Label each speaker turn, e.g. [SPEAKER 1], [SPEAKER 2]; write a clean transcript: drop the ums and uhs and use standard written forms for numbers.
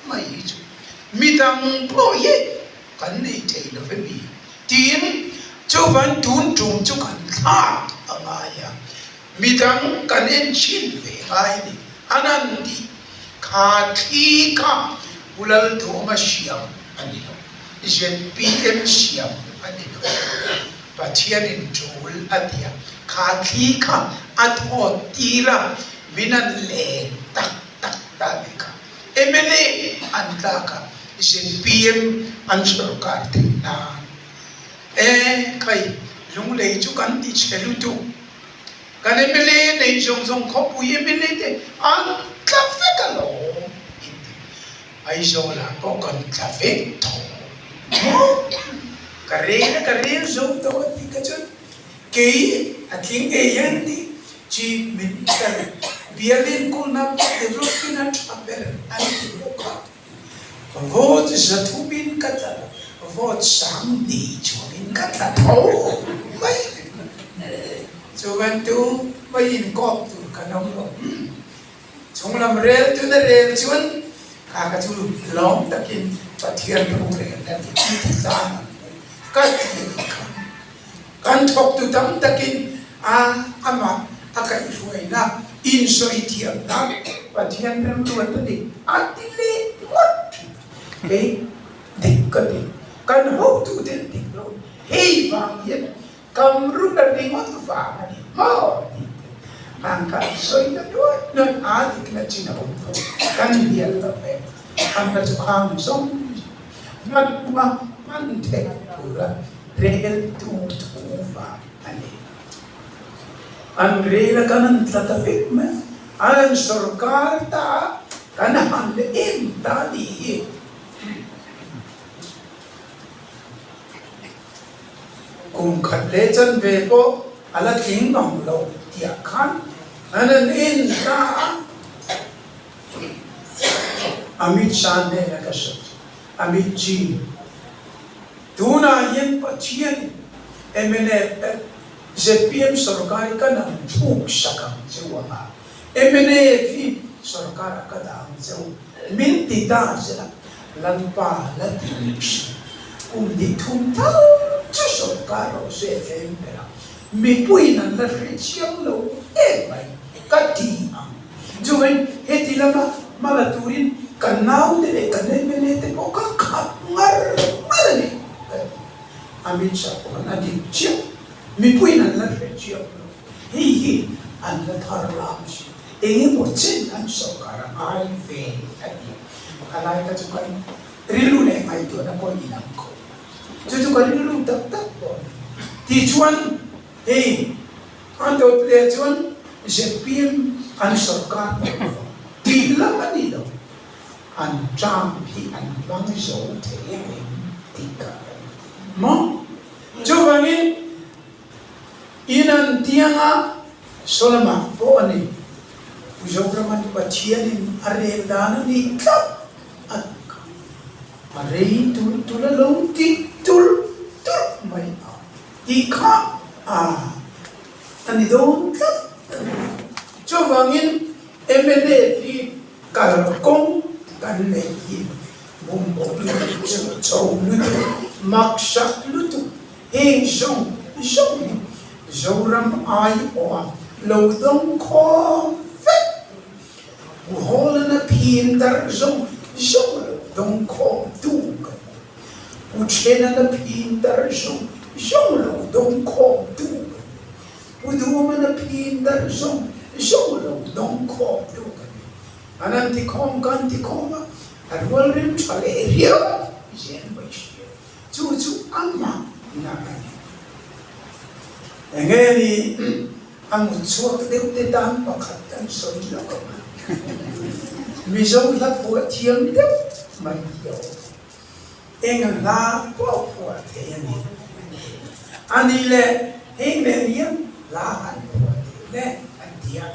[SPEAKER 1] mai hi chu midang pawh hi kan nei thei lo ve mi tiin chuvan tun tum chu kan thlak a ngai a, midang kan en chhin ve ngai a ni. An an tih kha thli kha Pu Lalduhawma siam a ni lo, zpm siam a ni lo. Pathianin tul a ti a, kha thli kha a thawt tir a, min an len tak tak ta a nih kha. Mla an tlak a, zpm an sorkar theih nan. E khai, Lunglei chu kan ti chhe lutuk. Kan mla nei zawng zawng khawpui mla te an tla vek alawm in ti. Aizawlah pawh kan tla vek tho maw? Ka rel a ka rel zo tawh a tih kha chuan kei a tling ngei hian ti Chief Minister bialin kulna development a tha ber an ti bawk a. Vote zathumin ka tla lo, vote 2000 chuangin ka tla tho mai. Chuvan tu mai inkawp tur kan awm lo. Chunglam rel tuna rel chuan kha ka chu lawm takin Pathian rorelna dik i ti tlang ang u ka ti a nih kha. Kan thawktu tam takin a amah a kaihhruaina insawi thiamna Pathian remruat a ni a ti leh ngawt thin. Kei dik ka ti. Kan hotuten dik lo. Hei vang hian Kamrul a ringawt vang a ni maw tih te ang kha an sawi ta duai duai a dik na chin a awm tho. Kan hnial lo ve. Ang kha chu khang zawng hman hma hman theih tura reltu thu vang a ni. An rel a kan an tla ta vek mai a, an sorkar ta a, kan han em ta a nih hi. Kum khat leh chanve pawh a la tling mang lo tiah khan an an en ta a. Amit Shah hnena ka sawi chu, Amit ji, tunah hian Pathian mnf leh zpm sorkar hi ka nam thluk sak ang che u anga, mnf hi sorkarah ka dah ang che u, min ti ta zela Lalpa la ti rih si. Kum hnih thum tal chu sorkar rawh se tlem ber a, mipuiin an la hre chiang lo em mai ka ti ang. Chuan heti lama hma la turin ka naute leh ka mla te pawh ka khap ngar ngar a ni ka ti. Amit Shah pawh a dik chiah, mipuiin an la hre chiang lo. Hei hi an la thar lam si, eng emaw chen an sorkar a ngai ve a ti. Khalai kha chu kan rilru leh ngaihtuahna pawh inang khawp mai. Chu chu ka rilru tak tak pawh a ni. Tichuan hei An dawt leh chuan zpm an sorkar tawh lo vang tih lam a ni lo. An term hi an hmang zo thei ang em tih ka a ni maw? Chuvangin in an tianga Solomon pawh a ni. Pu Zoraman Pathianin a rel dan a nih tlat a ti kha. A rei tulh tulh a lo tih tulh tulh mai a. Tih kha a a ni dawn tlat a ni. Chuvangin mnf hi kalkawng kan neih hi bumboh lutuk, chho lutuk, maksak lutuk, heng zawng zawng hi Zoram aiawha lo dawng khawm vek tur Pu Hawlana phin darh zawng zawng lo dawng khawm tu kan ni. Pu Thena na phin darh zawng zawng lo dawng khawm tu kan ni. Pu Duhawma na phin darh zawng zawng lo dawng khawm tu kan ni. An an ti khawm kan ti khawm a, a rual rem tha leh riau zel mai si a. Chu chu amah na a ni. Enge ni a mut chhuak deuh te tan pakhat kan sawi lawk ang a. Mizo hla phuah thiam deuh mai hi a awm. Eng hla pawh phuah thei a ni. A nih leh heng nen hian hla han phuah thei le an ti a.